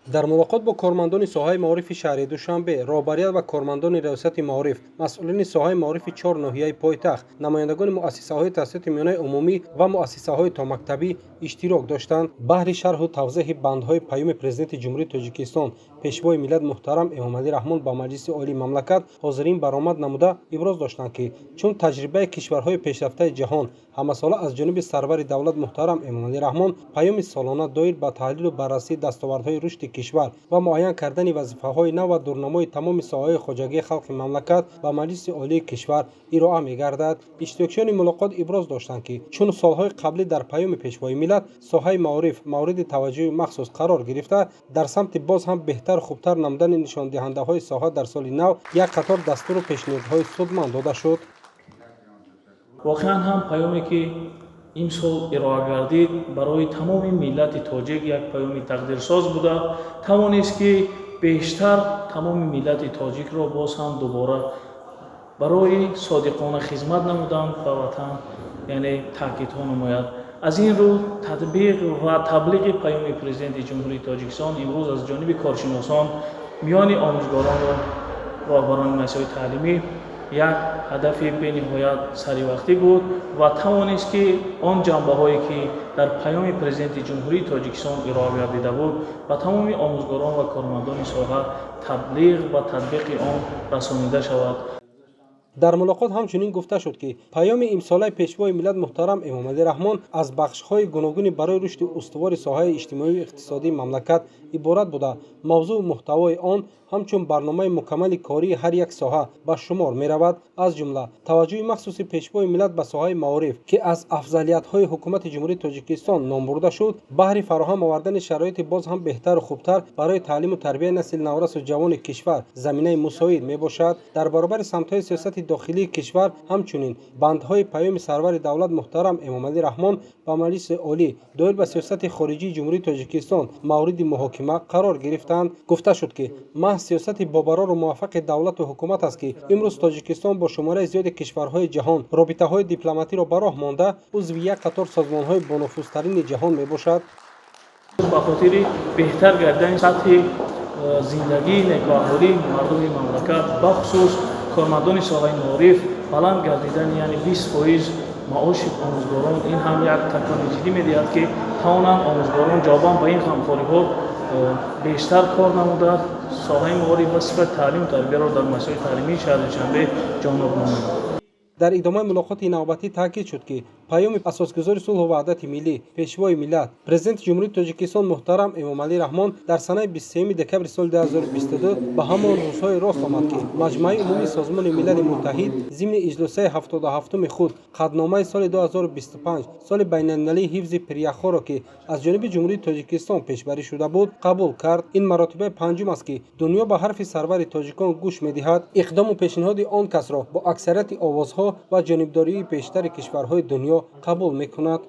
Дар мулоқот бо кормандони соҳаи маорифи шаҳри Душанбе, роҳбарият ва кормандони Раёсати маориф, масъулини соҳаи маорифи чор ноҳияи пойтахт, намояндагони муассисаҳои таҳсилоти миёнаи умумӣ ва муассисаҳои томактабӣ иштирок доштанд. Баҳри шарҳу тавзеҳи бандҳои Паёми Президенти Ҷумҳурии Тоҷикистон, Пешвои миллат муҳтарам Эмомалӣ Раҳмон ба Маҷлиси Олии мамлакат ҳозирин баромад намуда иброз доштанд, ки чун таҷрибаи кишварҳои пешрафтаи ҷаҳон, ҳамасола аз ҷониби сарвари давлат муҳтарам Эмомалӣ Раҳмон паёми солона доир ба таҳлилу баррасии дастовардҳои рушди кишвар ва муайян кардани вазифаҳои нав ва дурнамои тамоми соҳаҳои хоҷагии халқи мамлакат ба Маҷлиси Олии кишвар ироа мегардад. Иштирокчиёни мулоқот иброз доштанд, ки чун солҳои қаблӣ дар Паёми Пешвои миллат соҳаи маориф мавриди таваҷҷӯҳи махсус қарор гирифта, дар самти боз ҳам беҳтару хубтар намудани нишондиҳандаҳои соҳа дар соли нав як қатор дастуру пешниҳодҳои судманд дода шуд. Воқеан ҳам, паёме ки имсол ироа гардид, барои тамоми миллати тоҷик як паёми тақдирсоз буда тавонист, ки бештар тамоми миллати тоҷикро боз ҳам дубора барои содиқона хизмат намудан ба ватан, яъне таъкидҳо намояд. Аз ин рӯ, татбиқ ва таблиғи Паёми Президенти Ҷумҳурии Тоҷикистон имрӯз аз ҷониби коршиносон миёни омӯзгорон ва роҳбарони муассисаҳои таълимӣ як ҳадафи бениҳоят саривақтӣ буд ва тавонист, ки он ҷанбаҳое ки дар Паёми Президенти Ҷумҳурии Тоҷикистон ироа гардида буд, ба тамоми омӯзгорон ва кормандони соҳа таблиғ ва татбиқи он расонида шавад. Дар мулоқот ҳамчунин гуфта шуд, ки паёми имсолаи Пешвои миллат муҳтарам Эмомалӣ Раҳмон аз бахшҳои гуногуни барои рушди устувори соҳаи иҷтимоию иқтисодии мамлакат иборат буда, мавзӯу муҳтавои он ҳамчун барномаи мукаммали кории ҳар як соҳа ба шумор меравад. Аз ҷумла таваҷҷӯҳи махсуси Пешвои миллат ба соҳаи маориф, ки аз афзалиятҳои Ҳукумати Ҷумҳурии Тоҷикистон ном бурда шуд, баҳри фароҳам овардани шароити боз ҳам беҳтару хубтар барои таълиму тарбияи насли наврасу ҷавони кишвар заминаи мусоид мебошад. Дар баробари самтҳои сиёсати дохилии кишвар, ҳамчунин бандҳои Паёми сарвари давлат муҳтарам Эмомалӣ Раҳмон ба Маҷлиси Олӣ доир ба сиёсати хориҷии Ҷумҳурии Тоҷикистон мавриди муҳокима қарор гирифтанд. Гуфта шуд, ки маҳз сиёсати бобарору муваффақи давлату ҳукумат аст, ки имрӯз Тоҷикистон бо шумораи зиёди кишварҳои ҷаҳон робитаҳои дипломатиро ба роҳ монда, узви як қатор созмонҳои бонуфузтарини ҷаҳон мебошад. Ба хотири беҳтар гардидани сатҳи зиндагии некӯаҳолии мардуми мамлакат, бахусус кормандони соҳаи маориф, баланд гардидани, яъне 20% маоши омӯзгорон, ин ҳам як такони ҷиддӣ медиҳад, ки тавонанд омӯзгорон ҷавобан ба ин ғамхориҳо бештар кор намуда, соҳаи маориф ва сифати таълиму тарбияро дар муассисаҳои таълимии шаҳри Душанбе ҷоннок намоянд. Дар идомаи мулоқоти навбатӣ таъкид шуд, ки Паёми Асосгузори сулҳу ваҳдати миллӣ, Пешвои миллат, Президенти Ҷумҳурии Тоҷикистон муҳтарам Эмомалӣ Раҳмон дар санаи 23 декабри соли 2022 ба ҳамон рӯзҳое рост омад, ки Маҷмааи Умумии Созмони Милали Муттаҳид зимни иҷлосияи 77-уми худ қатъномаи соли 2025 соли байналмилалии ҳифзи пиряхҳоро, ки аз ҷониби Ҷумҳурии Тоҷикистон пешбарӣ шуда буд, қабул кард. Ин маротибаи панҷум аст, ки дунё ба ҳарфи сарвари тоҷикон гӯш медиҳад, иқдому пешниҳоди он касро бо аксарияти овозҳо ва ҷонибдории бештари кишварҳои дунё қабул мекунад.